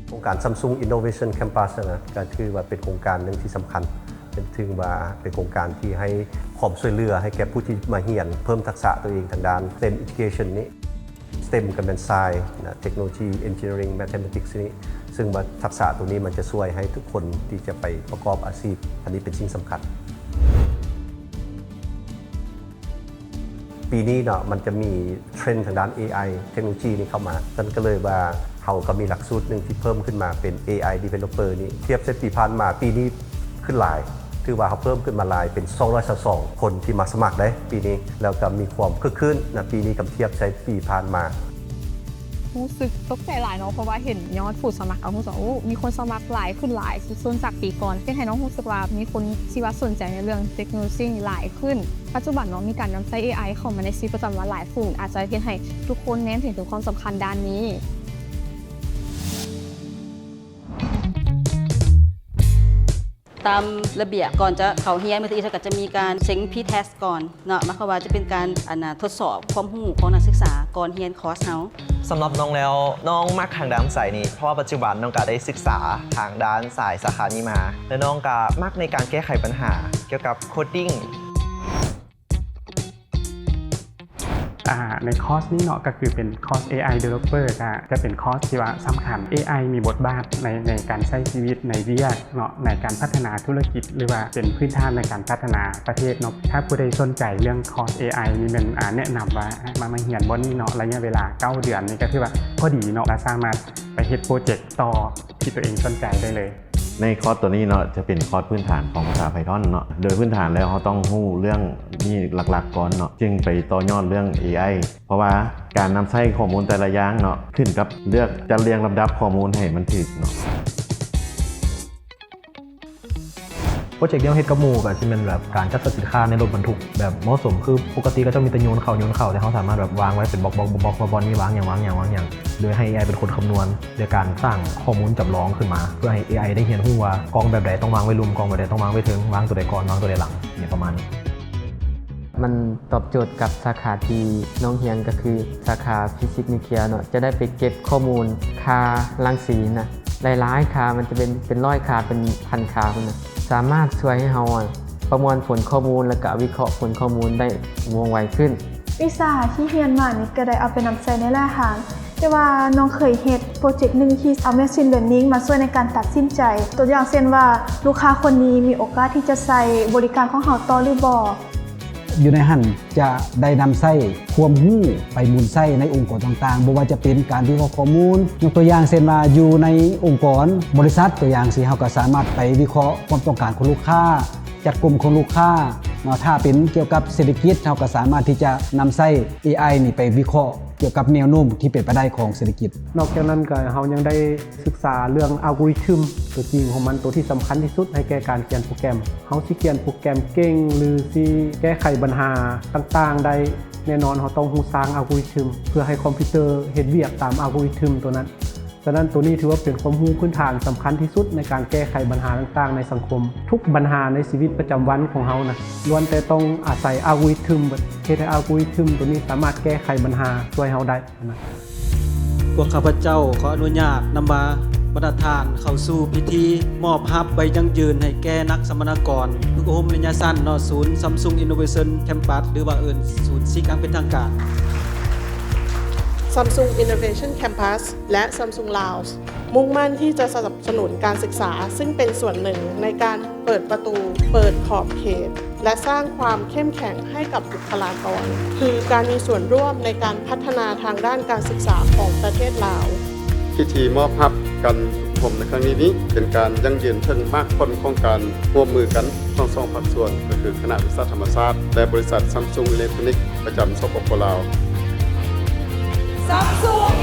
ໂຄງການ Samsung Innovation Campus ນະ ກໍຖືວ່າເປັນໂຄງການໜຶ່ງທີ່ສຳຄັນ ເປັນ ຖືວ່າເປັນໂຄງການທີ່ໃຫ້ຄວາມຊ່ວຍເຫຼືອໃຫ້ແກ່ຜູ້ທີ່ມາຮຽນເພີ່ມທັກສະຕົວເອງທາງດ້ານ STEM education ນີ້. STEM ກໍແມ່ນ Science ນະ Technology Engineering Mathematics ນີ້ ຊຶ່ງວ່າທັກສະຕົວນີ້ມັນຈະຊ່ວຍໃຫ້ທຸກຄົນທີ່ຈະໄປປະກອບອາຊີບ ອັນນີ້ເປັນສິ່ງສຳຄັນ. ປີນີ້ເນາະ ມັນຈະມີເທຣນທາງດ້ານ ເອໄອ ເທັກໂນໂລຈີນີ້ເຂົ້າມາ, ຊັ້ນກໍເລີຍວ່າເຮົາກໍມີຫຼັກສູດໜຶ່ງທີ່ເພີ່ມຂຶ້ນມາເປັນ ເອໄອ Developer ນີ້ ທຽບໃສ່ປີຜ່ານມາ ປີນີ້ຂຶ້ນຫຼາຍ, ຖືວ່າເຮົາເພີ່ມຂຶ້ນມາຫຼາຍ ເປັນສອງຮ້ອຍຊາວສອງຄົນທີ່ມາສະໝັກເດ້ປີນີ້, ແລ້ວກໍມີຄວາມຄຶກຄື້ນນະ ປີນີ້ຄັນທຽບໃສ່ປີຜ່ານມາ. ຮູ້ສຶກຕົກໃຈຫຼາຍເນາະ ເພາະວ່າເຫັນຍອດຜູ້ສະໝັກ ກໍຮູ້ສຶກວ່າ ໂອ້ ມີຄົນສະໝັກຫຼາຍຂຶ້ນຫຼາຍສຸດໆຈາກປີກ່ອນ, ເຮັດໃຫ້ນ້ອງຮູ້ສຶກວ່າມີຄົນທີ່ວ່າສົນໃຈໃນເລື່ອງເທັກໂນໂລຊີຫຼາຍຂຶ້ນ. ປັດຈຸບັນເນາະ ມີການນຳໃຊ້ ເອໄອ ເຂົ້າມາໃນຊີວິດປະຈຳວັນຫຼາຍຂຶ້ນ, ອາດຈະເຮັດໃຫ້ທຸກຄົນແນມເຫັນເຖິງຄວາມສຳຄັນດ້ານນີ້. ຕາມລະບຽບ ກ່ອນຈະເຂົ້າຮຽນມື້ທີໜຶ່ງ ເຮົາກໍຈະມີການເສັງ pre-test ກ່ອນເນາະ, ໝາຍຄວາມວ່າຈະເປັນການ ອັນນ່າ ທົດສອບຄວາມຮູ້ຂອງນັກສຶກສາກ່ອນຮຽນຄອສເຮົາ. ສຳລັບນ້ອງແລ້ວ ນ້ອງມັກທາງດ້ານສາຍນີ້ ເພາະວ່າປັດຈຸບັນນ້ອງກໍໄດ້ສຶກສາທາງດ້ານສາຍສາຂານີ້ມາ ແລະ ນ້ອງກໍມັກໃນການແກ້ໄຂບັນຫາກ່ຽວກັບ coding. ອ່າ ໃນຄອສນີ້ເນາະ ກໍຄືເປັນຄອສ ເອໄອ Developer ກໍຈະເປັນຄອສທີ່ວ່າສຳຄັນ. ເອໄອ ມີບົດບາດໃນ ໃນການໃຊ້ຊີວິດ ໃນວຽກເນາະ ໃນການພັດທະນາທຸລະກິດ ຫຼືວ່າເປັນພື້ນຖານໃນການພັດທະນາປະເທດເນາະ. ຖ້າຜູ້ໃດສົນໃຈເລື່ອງຄອສ ເອໄອ ນີ້ແມ່ນ ອ່າ ແນະນຳວ່າມາ ມາຮຽນບ່ອນນີ້ເນາະ, ໄລຍະເວລາເກົ້າເດືອນນີ້ກໍຖືວ່າພໍດີເນາະ ແລະ ສາມາດໄປເຮັດໂປຣເຈັກຕໍ່ທີ່ຕົວເອງສົນໃຈໄດ້ເລີຍ. ໃນຄອສໂຕນີ້ເນາະ ຈະເປັນຄອສພື້ນຖານຂອງພາສາ Python ເນາະ. ໂດຍພື້ນຖານແລ້ວເຮົາຕ້ອງຮູ້ເລື່ອງນີ້ຫຼັກໆກ່ອນເນາະ ຈຶ່ງໄປຕໍ່ຍອດເລື່ອງ ເອໄອ ເພາະວ່າການນຳໃຊ້ຂໍ້ມູນແຕ່ລະຢ່າງເນາະ ຂຶ້ນກັບເລືອກຈັດລຽງລຳດັບຂໍ້ມູນໃຫ້ມັນຖືກເນາະ. ໂປຣເຈັກທີ່ເຮົາເຮັດກັບໝູ່ກໍຊິແມ່ນແບບການຈັດສັດສິນຄ້າໃນລົດບັນທຸກແບບເໝາະສົມ ຄືປົກກະຕິເຂົາເຈົ້າມີແຕ່ໂຍນເຂົ້າ ໂຍນເຂົ້າ ແຕ່ເຮົາສາມາດແບບວາງໄວ້ເປັນບັອກໆ ວ່າບ່ອນນີ້ວາງຫຍັງ ວາງຫຍັງ ວາງຫຍັງ ໂດຍໃຫ້ ເອໄອ ເປັນຄົນຄຳນວນ ໂດຍການສ້າງຂໍ້ມູນຈຳລອງຂຶ້ນມາ ເພື່ອໃຫ້ ເອໄອ ໄດ້ຮຽນຮູ້ວ່າກ່ອງແບບໃດຕ້ອງວາງໄວ້ລຸ່ມ ກ່ອງແບບໃດຕ້ອງວາງໄວ້ເທິງ ວາງໂຕໃດກ່ອນ ວາງໂຕໃດຫຼັງ ຫຍັງປະມານນີ້. ມັນຕອບໂຈດກັບສາຂາທີ່ນ້ອງຮຽນ ກໍຄືສາຂາຟີຊິກນິວເຄລຍເນາະ ຈະໄດ້ໄປເກັບຂໍ້ມູນຄ່າລັງສີນະ ຫຼາຍໆຄ່າ ມັນຈະເປັນ ເປັນຮ້ອຍຄ່າ ເປັນພັນຄ່າພຸ້ນນະ ສາມາດຊ່ວຍໃຫ້ເຮົາປະມວນຜົນຂໍ້ມູນ ແລ້ວກະວິເຄາະຜົນຂໍ້ມູນໄດ້ວ່ອງໄວຂຶ້ນ. ວິຊາທີ່ຮຽນມານີ້ກໍໄດ້ເອົາໄປນຳໃຊ້ໃນຫຼາຍທາງ ແຕ່ວ່ານ້ອງເຄີຍເຮັດໂປຣເຈັກໜຶ່ງທີ່ເອົາ Machine Learning ມາຊ່ວຍໃນການຕັດສິນໃຈ ຕົວຢ່າງເຊັ່ນວ່າ ລູກຄ້າຄົນນີ້ມີໂອກາດທີ່ຈະໃຊ້ບໍລິການຂອງເຮົາຕໍ່ຫຼືບໍ່. ຢູ່ໃນຫັ້ນຈະໄດ້ນຳໃຊ້ຄວາມຮູ້ໄປໝູນໃຊ້ໃນອົງກອນຕ່າງໆ ບໍ່ວ່າຈະເປັນການວິເຄາະຂໍ້ມູນ, ຍົກຕົວຢ່າງເຊັ່ນວ່າ ຢູ່ໃນອົງກອນບໍລິສັດ ຕົວຢ່າງຊີ້ ເຮົາກໍສາມາດໄປວິເຄາະຄວາມຕ້ອງການຂອງລູກຄ້າ, ຈັດກຸ່ມຂອງລູກຄ້າເນາະ, ຖ້າເປັນກ່ຽວກັບເສດຖະກິດ ເຮົາກໍສາມາດທີ່ຈະນຳໃຊ້ ເອໄອ ນີ້ໄປວິເຄາະກ່ຽວກັບແນວໂນ້ມທີ່ເປັນໄປໄດ້ຂອງເສດຖະກິດ. ນອກຈາກນັ້ນກໍເຮົາຍັງໄດ້ສຶກສາເລື່ອງ algorithm ຕົວຈິງຂອງມັນ ຕົວທີ່ສຳຄັນທີ່ສຸດໃຫ້ແກ່ການຂຽນໂປຣແກຣມ. ເຮົາຊິຂຽນໂປຣແກຣມເກັ່ງ ຫຼື ຊິແກ້ໄຂບັນຫາຕ່າງໆໄດ້ ແນ່ນອນເຮົາຕ້ອງຮູ້ສ້າງ algorithm ເພື່ອໃຫ້ຄອມພິວເຕີເຮັດວຽກຕາມ algorithm ຕົວນັ້ນ. ສະນັ້ນ ໂຕນີ້ຖືວ່າເປັນຄວາມຮູ້ພື້ນຖານສຳຄັນທີ່ສຸດໃນການແກ້ໄຂບັນຫາຕ່າງໆໃນສັງຄົມ. ທຸກບັນຫາໃນຊີວິດປະຈຳວັນຂອງເຮົານະ ລ້ວນແຕ່ຕ້ອງອາໄສ algorithm ເບິດ, ເຮັດໃຫ້ algorithm ໂຕນີ້ສາມາດແກ້ໄຂບັນຫາຊ່ວຍເຮົາໄດ້. ພວກຂ້າພະເຈົ້າຂໍອະນຸຍາດນຳບາບັນດາທ່ານເຂົ້າສູ່ພິທີມອບຮັບໃບຢັ້ງຢືນໃຫ້ແກ່ນັກສຳມະນາກອນຝຶກອົບຮົມໄລຍະສັ້ນເນາະ ສູນ Samsung Innovation Campus ຫຼືວ່າເອີ້ນສູນ ຊິກ ຢ່າງເປັນທາງການ. Samsung Innovation Campus ແລະ Samsung Laos ມຸ່ງໝັ້ນທີ່ຈະສະໜັບສະໜູນການສຶກສາ ຊຶ່ງເປັນສ່ວນໜຶ່ງໃນການເປີດປະຕູ, ເປີດຂອບເຂດ ແລະ ສ້າງຄວາມເຂັ້ມແຂງໃຫ້ກັບບຸກຄະລາກອນ ຄືການມີສ່ວນຮ່ວມໃນການພັດທະນາທາງດ້ານການສຶກສາຂອງປະເທດລາວ. ພິທີມອບຮັບການຝຶກອົບຮົມໃນຄັ້ງນີ້ນີ້ ເປັນການຢັ້ງຢືນເຖິງໝາກຜົນຂອງການຮ່ວມມືກັນຂອງສອງພາກສ່ວນ ກໍຄືຄະນະວິທະຍາສາດທຳມະຊາດ ແລະ ບໍລິສັດ Samsung Electronics ປະຈຳ ສປປ ລາວ. Samsung